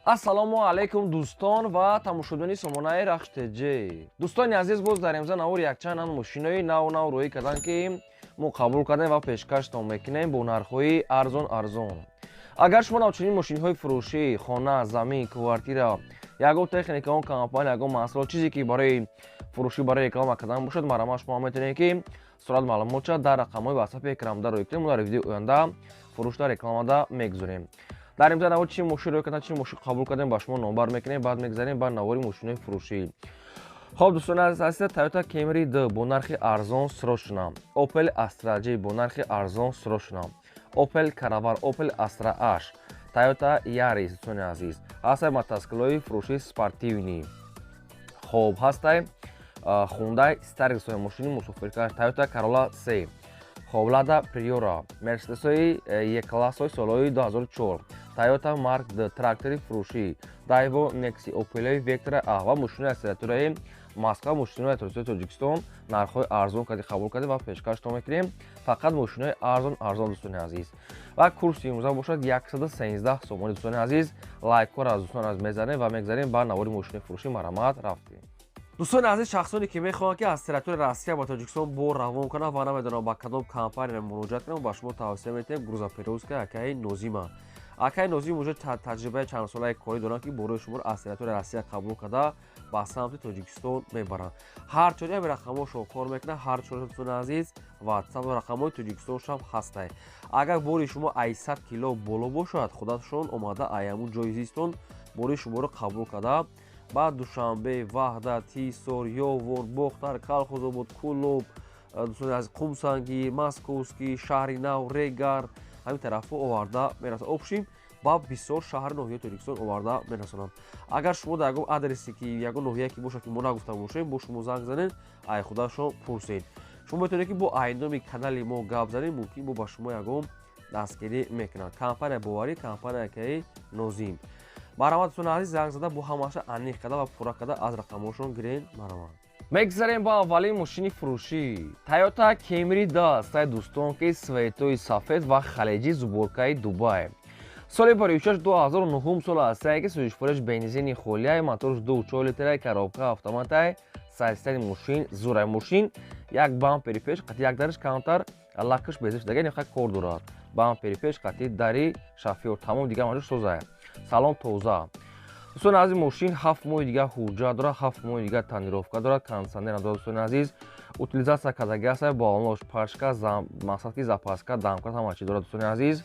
Ассалому алайкум, дӯстон ва тамошобинони сомонаи Рахш ТЖ. Дӯстони азиз, боз дар имза навор якчанд ан мошинои нав нав рӯӣ карданд, ки мо қабул кардем ва пешкаштон мекунем бо нархҳои арзон арзон. Агар шумо навчунин мошинҳои фурӯшӣ, хона, замин, квартира, ягон техника, он компания, ягон маҳсулот, чизе ки барои фурӯшӣ, барои реклама кардан бошад, марҳамат, шумо метавонед, ки сурат маълумотша дар рақамҳои ватсапи экранда рӯй кунем. Мо дар видеои оянда фурӯшда, рекламада мегузорем. Дар имза навор чӣ мошин рӯй кардан, чӣ мошин қабул кардем, ба шумо номбар мекунем. Баъд мегзарем ба навори мошинои фурӯшӣ. Хоб, дӯстони азиз, ҳастед Toyota Camry D бо нархи арзон, срочно. Opel Astra J бо нархи арзон, срочно. Opel Caravan, Opel Astra H, Toyota Yaris. Дӯстони азиз, ҳастай мотоциклҳои фурӯшии спортивный. Хоб, ҳастай Hyundai Starex, мошини мусофиркаш, Toyota Corolla C. Хоб, Lada Priora, Мерседесҳои Е-классҳои солҳои 2004, Toyota Mark D, трактори фурӯшӣ, Daewoo Nexi, Opel Vectra A ва мошинои аз Москва, мошинои аз Тоҷикистон нархҳои арзон карди, қабул кардем ва пешкаштон мекунем. Фақат мошинои арзон арзон, дӯстони азиз. Ва курси имрӯза бошад 113 сомонӣ. Дӯстони азиз, лайкҳоро аз дӯстон аз мезанем ва мегзарем ба навори мошинои фурӯшӣ. Марҳамат, рафтем. Дӯстони азиз, шахсоне ки мехоҳанд, ки аз территорияи Россия ба Тоҷикистон бор равон кунанд ва намедонанд, ба кадом компания муроҷиат кунанд, ба шумо тавсия медиҳем грузоперевозка акаи Нозима. Акаи Нозим уже таҷрибаи чандсолаи корӣ доранд, ки борои шуморо аз территорияи Россия қабул карда, ба самти Тоҷикистон мебаранд. Ҳар чори ҳами рақамҳошон кор мекунад, ҳар чори, дӯстони азиз. Ватсап рақамҳои Тоҷикистоншам ҳастай. Агар бори шумо ай 100 кило боло бошад, худашон омада, ай ҳамун ҷои зистон бори шуморо қабул карда, ба Душанбе, Ваҳдат, Ҳисор, Ёвон, Бохтар, Калхозобод, Кӯлоб, дӯстони азиз, Қумсангир, Московский, Шаҳри Нав, Регар, ҳамин тарафҳо оварда мерасонад. Общем, ба бисёр шаҳри ноҳияи Тоҷикистон оварда мерасонанд. Агар шумо дар ягон адресе ки, ягон ноҳияе ки бошад, ки мо нагуфта бошем, бо шумо занг занед, ай худашон пурсед. Шумо метавонед, ки бо айноми канали мо гап занед, мумкин бо ба шумо ягон дастгирӣ мекунанд. Компания боварӣ, компания акаи Нозим. Марҳамат, дӯстони азиз, занг зада, бо ҳамаша аниқ карда ва пурра карда аз рақамҳошон гирен. Марҳамат. Мегзарем ба аввалин мошини фурӯшӣ. Toyota Camry D астай, дӯстон, ки цветои сафед ва халеҷи, сборкаи Дубай. Соли бароишаш 2009 сол астае, ки сӯзишвориш бензини холияй, моторш 2,4 литрай, коробка автоматай, состояни мошин зурай. Мошин як бампери пеш қати як дариш камтар лакш безиш дага, неха кор дорад. Бампери пеш қати дари шофёр тамом, дигар маҷо созай, салон тоза. Дӯстони азиз, мошин 7 моҳи дигар ҳуҷҷат дорад, 7 моҳи дигар тонировка дорад, кондитсионер дорад. Дӯстони азиз, утилизация кардаги аст, балонош пашка, мақсад ки запаска, домкрат, ҳама чи дорад, дӯстони азиз.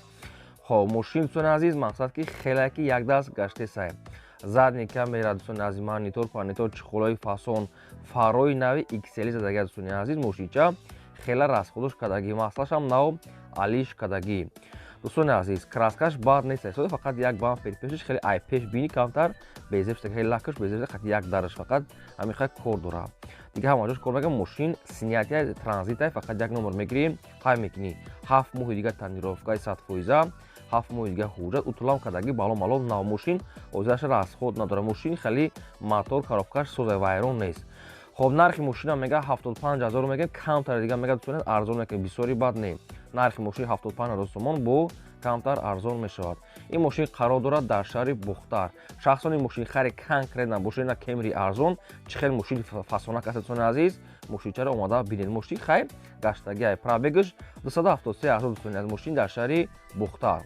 Хоб, мошин, дӯстони азиз, мақсад ки хеле ки якдаст гаштесай. Задний камера, дӯстони азиз, монитор, панитор, чехолои фасон, фарои нави XL задаги. Дӯстони азиз, мошинча хела расходуш кардагӣ, маслашам нав алиш кардагӣ. Дӯстони азиз, краскаш бад нест, фақат як бампери пешаш хеле ай пеш бини камтар безеб, хеле лакаш безеб, қати як дараш фақат ҳамин кор дорад, дигар ҳама ҷош кор мекунад. Мошин снятия транзитай, фақат як номер мегирӣ, ҳай мекунӣ. 7 моҳи дигар тонировкаи 100%, 7 моҳи дигар ҳуҷҷат, утулам кардагӣ, балон малон нав. Мошин озираша расход надорад. Мошин хеле мотор, коробкаш созай, вайрон нест. Хоб, нархи мошина мега 75 000 мегӯем, камтар дигар мега, дӯстони, арзон мекунем, бисёри бад не. Нархи мошин 75 000 сомон, бо камтар арзон мешавад. Ин мошин қарор дорад дар шаҳри Бухтар. Шахсони мошинхари конкретно бошед, на Кемри арзон, чӣ хел мошини фасонак аст. Дӯстони азиз, мошинчаро омада бинед. Мошин хай гаштагиай, пробегаш 273 ҳазор. Дӯстони азиз, мошин дар шаҳри Бухтар.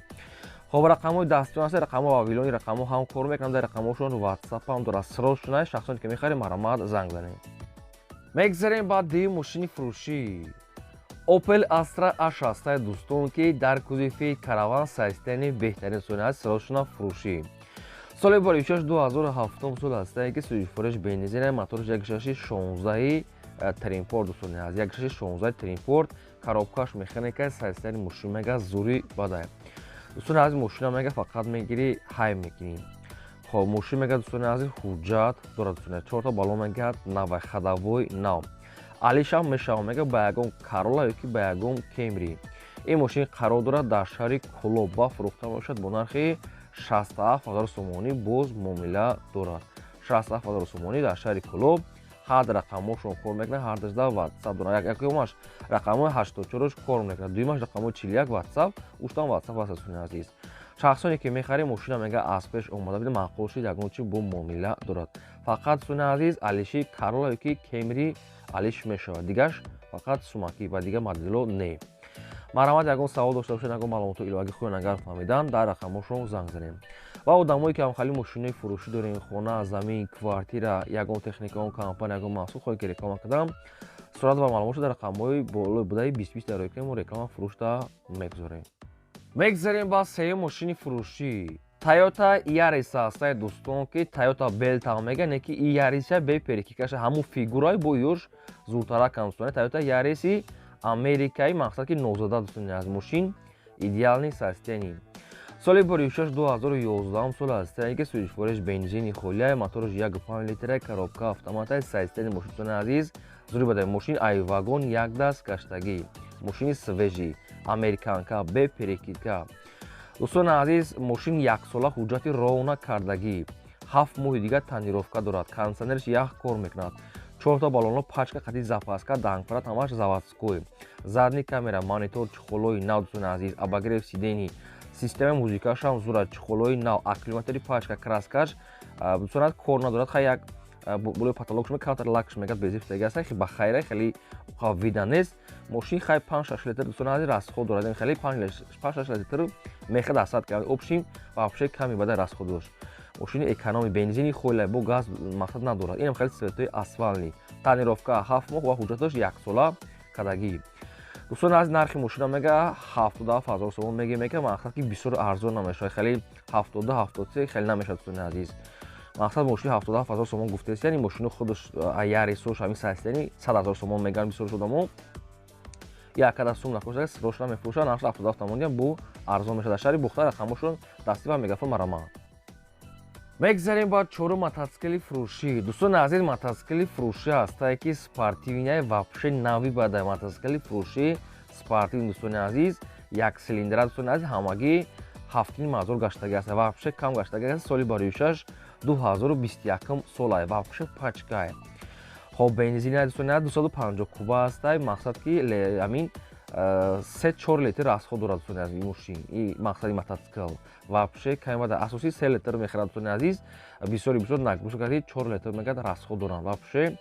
Хоб, рақамҳои дастиён аст, рақамҳо вавилони, рақамҳо ҳам кор мекунанд, дар рақамҳошон ватсап ҳам дорад. Срочно, шахсоне ки мехаред, марҳамат, занг занед. Мегзарем ба дуюм мошини фурӯшӣ. Opel Astra H ҳастае, дӯстон, ки дар кузови караван, состояни беҳтарин сони аст, срочно фурӯшӣ. Соли баришаш 2007 сол ҳастае, ки сӯзишвориш бензин, моторш 1.6 16 Тринпорт. Дӯстони аз, 1.6 16 Тринпорт, коробкаш механика. Состояни мошин мега зури бадай. Дӯстони азиз, мошина мега фақат мегирӣ, ҳай мекунӣ. Хоб, мошин мега, дӯстони азиз, ҳуҷҷат дорад. Дӯстони, чорта балон мега навай, ходовой нав, алишам мешавам мега ба ягон Карола ё ки ба ягон Кемри. Ин мошин қарор дорад дар шаҳри Кӯлоб ва фурӯхта мешавад бо нархи 67 ҳазор сомонӣ, боз муомила дорад. 67 ҳазор сомонӣ дар шаҳри Кӯлоб. Ҳар рақамҳошон кор мекунад, ҳар дажда ватсап дорад. Якумаш рақамҳои 84-ош кор мекунад, дуюмаш рақамҳои 41 ватсап, уштам ватсап аст. Дӯстони азиз, Шахсоне ки мехарем, мошина мега аз пеш омода бида, маъқул шид, ягон чи бо муомила дорад. Фақат, дӯстони азиз, алиши Карола ки Кемри алиш мешавад, дигаш фақат сумакӣ ва дигар модело не. Марҳамат, ягон савол дошта бошед, ягон маълумоту иловагӣ хоҳед агар фаҳмидан, дар рақамҳошон занг занем. Ва одамое ки ҳамхали мошинои фурӯшӣ дорем, хона, замин, квартира, ягон техника, он компания, ягон маҳсул хоҳед ки реклама кардам, сурат ва маълумотшо дар рақамҳои болои будаи 20 20 дар рӯи мо реклама фурӯшта мегузорем. Мегзарем ба сеюм мошини фурӯшӣ. Тойота Ярис ҳастае, дӯстон, ки Тойота Белта мега, не ки и Яриса бе перекидкаша, ҳамун фигураи бо ёш зудтаракам, дӯстоне. Тойота Яриси америкаи, мақсад ки нозада, дӯстони, аз мошин идеальный состояние. Соли боришаш 2011 сол ҳастае, ки сӯзишвориш бензини холия, мотораш 1,5 литра, коробка автомата. Состояние мошин, дӯстони азиз, зури бадай. Мошин ай вагон як даст гаштагӣ, мошини свежий, американка, бе перекидка. Дӯстони азиз, мошин яксола ҳуҷҷати ровна кардагӣ, 7 моҳи дигар тонировка дорад, кондиционерш ях кор мекунад, чорта баллоно пачка қати запаска, дангпарат ҳамаш заводской, задний камера, монитор, чехолои нав, дӯстони азиз, обогрев сидений, системаи музикашам зурад, чехолои нав, аккумулятори пачка, краскаш, дӯстон, кор надорад. Хай, як болои потолокш камтар лакш мегад, безифтаги аст, хи ба хайра, хеле вида нест. Мошин хай 5-6 литр, дӯстони азиз, расход дорад, хеле 5-6 литр мехад аз сад кам общим, вообще ками бада расход дошт. Мошини экономи, бензини холия, бо газ мақсад надорад. Инам хеле цветои асфальтный, тонировка 7 моҳ ва ҳуҷҷаташ яксола кардагӣ. Дӯстони азиз, нархи мошина мега 77 000 сомон меге. Мега, мақсад ки бисёр арзон намешавад, хеле 72, 73 хеле намешавад, дӯстони азиз. Мақсад, мошини 77 000 сомон гуфтест, яъне мошини худаш Ярисош ҳамин состояние 100 000 сомон меган. Бисёр шудамо як када сум нафурӯшад, сирошна мефурӯшад, нархш 77 сомон диям бу арзон мешавад. Дар шаҳри Бухтар рақамошон дастӣ ва мегафон. Марама, мегзарем ба чорум мотоцикли фурӯшӣ. Дӯстони азиз, мотоцикли фурӯшӣ ҳастае, ки спортивный, вообще нави бада. Мотоцикли фурӯшӣ спортивный, дӯстони азиз, як цилиндра, дӯстони азиз, ҳамагӣ 7,5 ҳазор гаштагӣ аст, вообще кам гаштагӣ аст. Соли бароишаш 2021 солае, вообще пачкае. Хоб, бензина, дӯстони азиз, 250 куба ҳастай. Мақсад ки ҳамин 3-4 литр расход дорад, дӯстони азиз, мошин и мақсади мотоцикл вообще камада, асосӣ 3 литр мехӯрад, дӯстони азиз. Бисёри бисёр нагрузка карди, 4 литр мегӯяд расход доранд. Вообще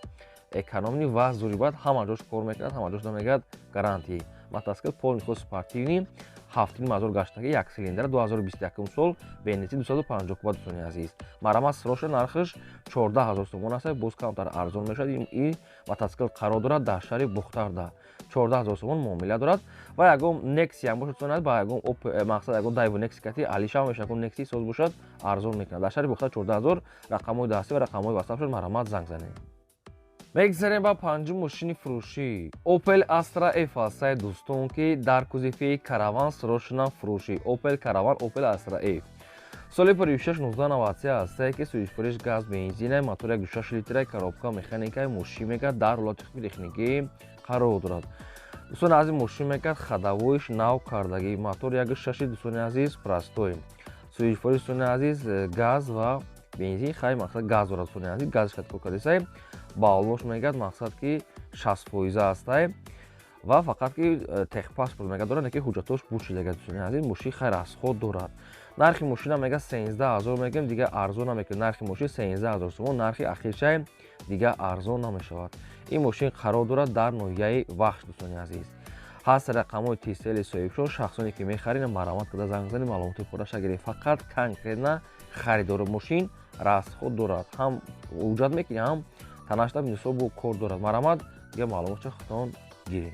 экономный ва зури бад, ҳама ҷош кор мекунад, ҳама ҷош намегӯяд гарантия. Мотоцикл полный ход спортивный, 7,5 ҳазор гаштаги, як цилиндра, 2021 сол, бензин, 250 куба. Дӯстони азиз, марҳамат, сроша нархаш 14 000 сомон аст, боз камтар арзон мешавад. Ин мотоцикл қарор дорад дар шаҳри Бухтарда, 14 000 сомон муомила дорад. Ва ягон Нексиям бошад, дӯстони азиз, ба ягон мақсад ягон Дайву Некси кати алишам мешавад, ягон Некси соз бошад, арзон мекунад. Дар шаҳри Бухтар 14 000. Рақамҳои дастӣ ва рақамҳои ватсап шуд, марҳамат, занг занед. Мегзарем ба панҷум мошини фурӯшӣ. Opel Astra F ҳастае, дӯстон, ки дар кузови Караван срочно фурӯшӣ. Opel Караван, Opel Astra F, соли 56 1993 ҳастае, ки сӯзишвориш газ бензина, мотор 1,6 литра, коробка механикаи. Мошин мегӯяд дар ҳолати хуби техникӣ қарор дорад. Дӯстони азиз, мошин мегӯяд ходовойш нав кардагӣ, мотор 1,6, дӯстони азиз, простой. Сӯзишвориш, дӯстони азиз, газ ва бензин, хай, мақсад газ дорад, дӯстони азиз, газш кор кардисай. Баллош мегӯяд, мақсад ки 60% ҳастай ва фақат ки техпаспорт мегӯяд дорад, ки ҳуҷҷатош буд шудага. Дӯстони азиз, мошин хайр расход дорад. Нархи мошина мегӯяд 13 000 мегӯем, дигар арзон намекунад. Нархи мошин 13 000 сомон, нархи ахиршай, дигар арзон намешавад. Ин мошин қарор дорад дар ноҳияи Вахш. Дӯстони азиз, ҳаст рақамҳои Тисели соҳибшон. Шахсоне ки мехаред, марҳамат карда занг занед, маълумоти пурраша гиред. Фақат конкретно харидори мошин расход дорад, ҳам ҳуҷҷат мекунӣ, ҳам танашта мисобу кор дорад. Марҳамат, дигар маълумотша худтон гиред.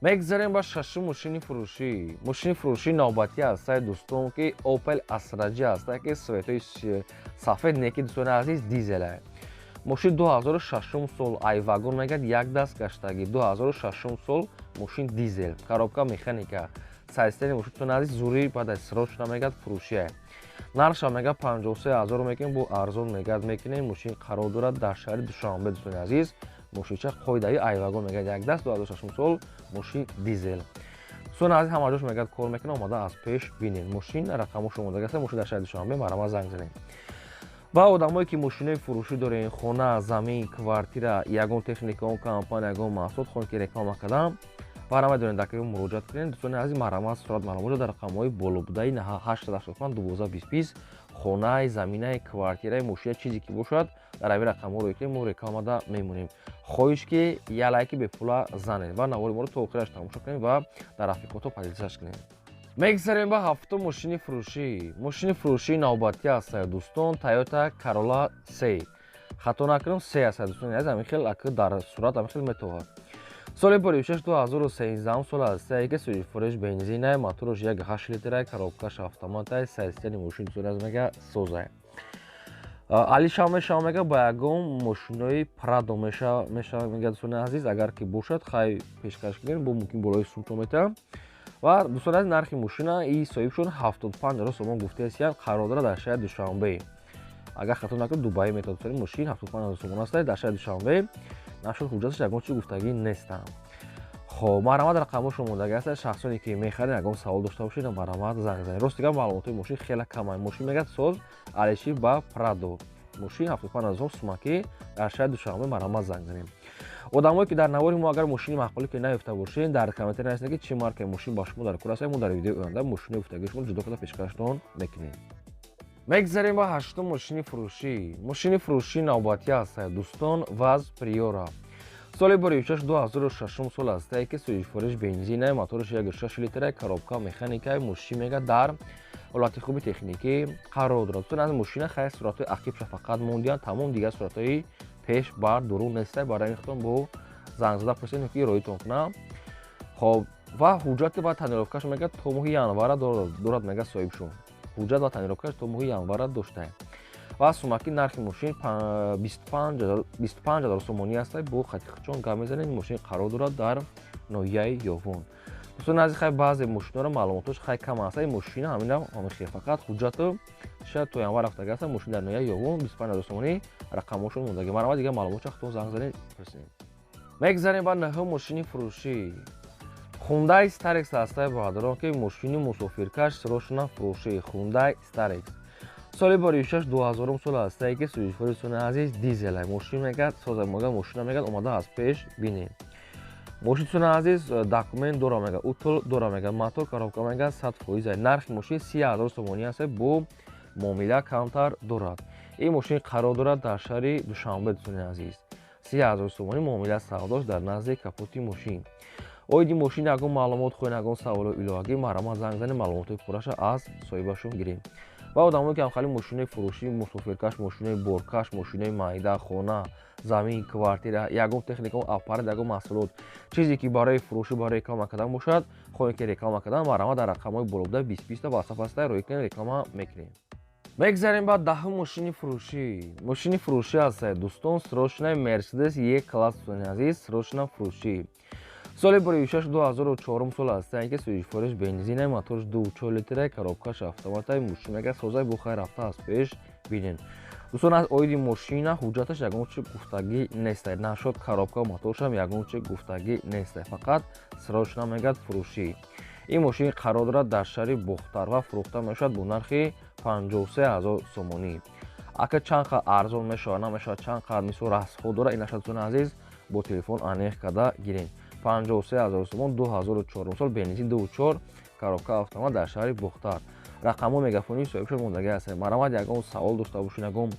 Мегзарем ба шашум мошини фурӯшӣ. Мошини фурӯшии навбатӣ ҳастае, дӯстон, ки Opel Astra J ҳастае, ки цветои сафед неки, дӯстони азиз, дизелае. Мошин 2006 сол, ай вагон мегӯяд як даст гаштагӣ, 2006 сол, мошин дизел, коробка механика. Состояние мошин, дӯстони азиз, зури баъд аз срочно мегӯяд фурӯшия. Нархша мегӯяд 53 000 мекунем, бо арзон мегӯяд мекунем. Мошин қарор дорад дар шаҳри Душанбе. Дӯстони азиз, мошинча қоидаи ай вагон мегӯяд як даст, 2006 сол, мошин дизел. Дӯстони азиз, ҳама ҷош мегӯяд кор мекунад, омада аз пеш бинед. Мошин рақамош омодагаста. Мошин дар шаҳри Душанбе, марҳамат, занг занед. Ва одамое ки мошинои фурӯшӣ дорем, хона, замин, квартира, ягон техника, он компания, ягон маҳсулот хоҳем ки реклама кардам. Ва намедонед, дар кадом муроҷиат кунед, дӯстони азиз, марҳамат, сурат маълумотро дар рақамҳои болобудаи 885 12 20 20, хонаи, заминаи, квартираи, мошина, чизе ки бошад, дар ҳамин рақамҳо рӯй кунед, мо рекламада мемонем. Хоҳиш, ки як лайки бепула занед ва навори моро то охираш тамошо кунед ва дар рафиқото поделиться ш кунед. Мегзарем ба ҳафтум мошини фурӯшӣ. Мошини фурӯшии навбатӣ аст, дӯстон, Тойота Карола се, хато накунам, се аст, дӯстони азиз. Ҳамин хел ака дар сурат ҳамин хел метавад. Соли боришаш 2013 сол аст, ки сӯзишфурӯш бензинай, мотораш 1,8 литрай, коробкаш автоматай, состояние мошин, дӯстони азиз, мега созай. Алишав мешава, мега, ба ягон мошинои Прадо мешава, мега, дӯстони азиз. Агар ки бошад, хай, пешкаш кунем, бо мумкин болои сумто метавам. Ва, дӯстони азиз, нархи мошина и соҳибшон 75 000 сомон гуфтаесиян. Қарор дорад дар шаҳри Душанбе, агар хато накунам, Дубай метавад. Дӯстони, мошин 75 000 сомон аст, дар шаҳри Душанбе. Нашуд, ҳуҷҷаташ ягон чи гуфтагӣ нестам. Хоб, марҳамат, рақамҳошон мондагӣ аст. Шахсоне ки мехаред, ягон савол дошта бошед, марҳамат, занг занед. Рости гап, маълумотҳои мошин хеле камай. Мошин, мегӯяд, соз, алиши ба Прадо, мошин 75 000 сумакӣ, дар шаҳри Душанбе. Марҳамат, занг занем. Одамое ки дар навори мо агар мошини маъқулӣ ки наёфта бошед, дар комментарий нависед, ки чӣ маркаи мошин ба шумо дар кор аст. Мо дар видеои оянда мошини гуфтагии шумо ҷудо карда пешкаштон мекунем. Мегзарем ба ҳаштум мошини фурӯшӣ. Мошини фурӯшии навбатӣ аст, дӯстон, ВАЗ Приора, соли боришаш 2006 сол аст, ки сӯзишфурӯш бензинай, мотораш 1,6 литрай, коробка механикай. Мошин, мега, дар ҳолати хуби техникӣ қарор дорад. Дӯстон, аз мошина хай суратҳои ақибша фақат мондиянд, тамом, дигар суратҳои пеш бар дурун нестай. Барои ин худтон бо занг зада пурсед, ки роитон кунам. Хоб, ва ҳуҷҷати ва тонировкаш, мега, то моҳи январа дорад. Мега, соҳибшон ҳуҷҷат ва тонировкаш то моҳи январа доштаем. Ва сумаки нархи мошин 25 000 сомонӣ аст. Бо хатихчон гап мезанед. Мошин қарор дорад дар ноҳияи Ёвон. Дӯстони азиз, хай, баъзе мошинҳоро маълумотош хай кам аст. Ин мошина ҳамина ҳамин, фақат ҳуҷҷату шояд то январ рафтага аст. Мошин дар ноҳияи Ёвон, 25 000 сомонӣ, рақамҳошон мондагӣ. Марҳамат, дигар маълумотшо худтон занг занед, пурсед. Мегзарем ба наҳум мошини фурӯшӣ. Хундай Старекс ҳастаи, бародарон, ки мошини мусофиркаш, срочно фурӯшӣ. Хундай Старекс, соли боришаш 2000 сол ҳастае, ки сӯзишфори, дӯстони азиз, дизелай. Мошин, мегӯяд, соза. Мега, мошина, мегӯяд, омада аз пеш бинем. Мошин, дӯстони азиз, документ дора, мега, утул дора, мега, мотор, коробка, мега, 100%. Нархи мошин 30 000 сомонӣ аст, бо муомила камтар дорад. Ин мошин қарор дорад дар шаҳри Душанбе. Дӯстони азиз, 30 000 сомонӣ, муомила савдош дар назди капоти мошин. Оиди мошин ягон маълумот хоҳед, ягон саволу иловагӣ, марҳамат, занг занед, маълумотҳои пурраша аз соҳибашон гирем. Ва одамое ки ҳамхали мошинои фурӯшӣ, мусофиркаш, мошинои боркаш, мошинои майда, хона, замин, квартира, ягон техника, аппарат, ягон маҳсулот, чизе ки барои фурӯшӣ, барои реклама кардан бошад, хоҳем ки реклама кардан, марҳамат, дар рақамҳои болобуда 20 20 ватсап аста, рӯй кунем, реклама мекунем. Мегзарем ба даҳум мошини фурӯшӣ. Мошини фурӯшӣ аст, дӯстон, срочно Мерседес Е класс. Дӯстони азиз, срочно фурӯшӣ, соли боришаш 2004 сол аст, ки сӯзишфориш бензинай, моторш 2,4 литрай, коробкаш автоматай. Мошин, мега, созай, бухай рафта аз пеш бинен. Дӯстон, аз оиди мошина ҳуҷҷаташ ягон чи гуфтагӣ нестай, нашод коробка, моторшам ягон чи гуфтагӣ нестай, фақат срочно, мегӯяд, фурӯшӣ. Ин мошин қарор дорад дар шаҳри Бохтар ва фурӯхта мешавад бо нархи 53 000 сомонӣ. Ака чанд қад арзон мешавад, намешавад, чанд қад мисол расход дорад, ин ашад, дӯстони азиз, бо телефон аниқ карда гирем. 53 000 сомон, 2004 сол, бензин 2,4, коробка автомат, дар шаҳри Бохтар. Рақамҳо мегафонии соҳибшо мондагӣ ҳастанд. Марҳамат, ягон савол дошта бошед, ягон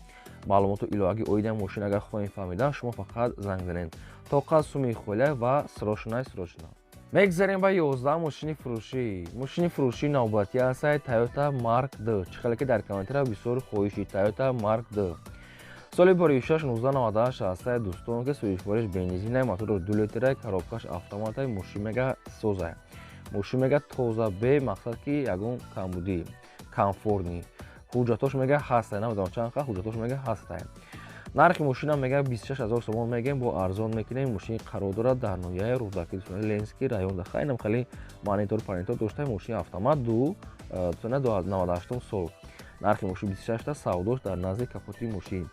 маълумоту иловагӣ оиди мошин агар хоҳем фаҳмидан, шумо фақат занг занед. Тоқа суми холя ва срочно, срочно. Мегзарем ба 11 мошини фурӯшӣ. Мошини фурӯшии навбатӣ ҳастад Тойота Марк Д. Чӣ хеле ки дар комментария бисёр хоҳиши Тойота Марк Д, соли боришаш 1998 ҳастад, дӯстон, ки сӯзишвориш бензинай, мотораш 2 литрай, коробкаш автоматай. Мошин, мега, созай, мошин, мега, тоза, бе мақсад ки ягон камбудӣ, комфортный. Ҳуҷҷатош, мега, ҳастай, намедонам чанд қад ҳуҷҷатош, мега, ҳастай. Нархи мошинам, мега, 26 000 сомон мегем, бо арзон мекунем. Мошин қарор дорад дар ноҳияи Рӯдакӣ, Ленинский район. Хайнам хеле монитор, панитор дошта, мошини автомат, ду 98 сол, нархи мошин 26-та, савдош дар назди капоти мошин.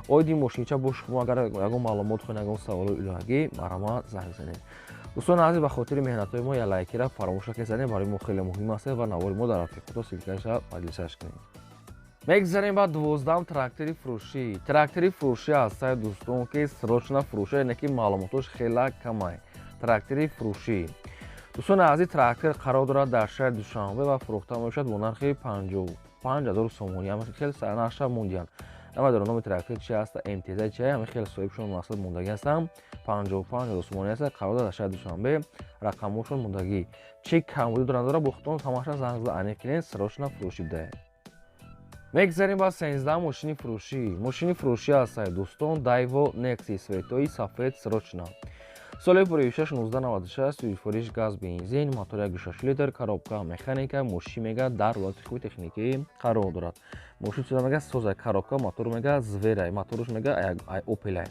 Оиди мошинча бо шумо агар ягон маълумот хоҳед, ягон саволу иловагӣ, марҳамат, занг занед. Дӯстони азиз, ба хотири меҳнатҳои мо як лайкира фаромӯш накунед, барои мо хеле муҳим аст, ва навори мо дар рафиқото ссылкаша поделиться ш кунед. Мегзарем ба 12-ам трактори фурӯшӣ. Трактори фурӯшӣ ҳастад, дӯстон, ки срочно фурӯша, яъне ки маълумотош хела камай. Трактори фурӯшӣ. Дӯстони азиз, трактор қарор дорад дар шаҳри Душанбе ва фурӯхта мешавад бо нархи 55 000 сомонӣ. Ҳама хел нархша мондиянд. Намедонам, номи трактор чи аст, МТЗ чи, ҳама хел соҳибшон мақсад мондагӣ ҳастам. 55 000 сомонӣ аст, қарор дорад дар шаҳри Душанбе, рақамҳошон мондагӣ. Чӣ камбудӣ доранд, дора бо худтон ҳамаша занг зада аниқ кунед, срочно фурӯшӣ бидаҳед. Мегзарем ба 13 мошини фурӯшӣ. Мошини фурӯшӣ ҳастад, дӯстон, Дайво Некси, цветои сафед, срочно. Соли фурӯшаш 1996, сӯзишвориш газ, бензин, мотор 1,6 литр, коробка механика. Мошин мега дар ҳолати хуби техникӣ қарор дорад. Мошин чиза мега соза, коробка, мотор мега зверай, моторш мега Опелай.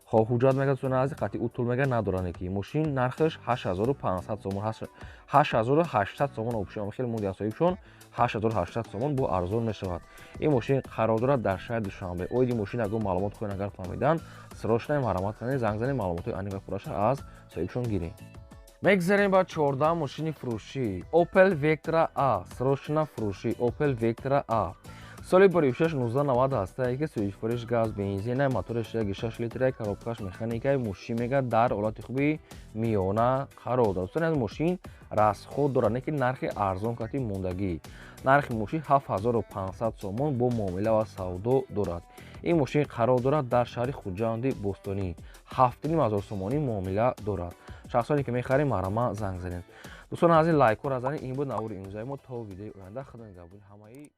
Хоб, ҳуҷҷат мега, дӯстони азиз, қатъи утул мега надоранд ки. Мошин нархаш 8500 сомон, 8800 сомон обшон хеле мондиан соҳибшон, 8800 сомон, бо арзон мешавад. Ин мошин қарор дорад дар шаҳри Душанбе. Оиди мошин ягон маълумот хоҳед агар фаҳмидан, срочно марҳамат кунед, занг занед, маълумотҳои аниқ ва пурраша аз соҳибшон гиред. Мегзарем ба 14 мошини фурӯшӣ. Opel Vectra A, срочно фурӯшӣ. Opel Vectra A, соли фурӯшаш 1990 ҳастае ки сӯзишвориш газ, бензина, мотораш 1,6 литра, коробкаш механикаи. Мошин мега дар ҳолати хуби миёна қарор дорад. Дӯстони, аз мошин расход дорад, не ки нархи арзон кати мондагӣ. Нархи мошин 7500 сомон, бо муомила ва савдо дорад. Ин мошин қарор дорад дар шаҳри Хуҷанди бостонӣ, 7500 сомонӣ муомила дорад. Шахсоне ки мехарем, марҳамат, занг занед. Дӯстони азиз, лайкҳоро занед. Ин буд навори имрӯзаи мо. То видеои оянда худо нигаҳбони ҳамаи.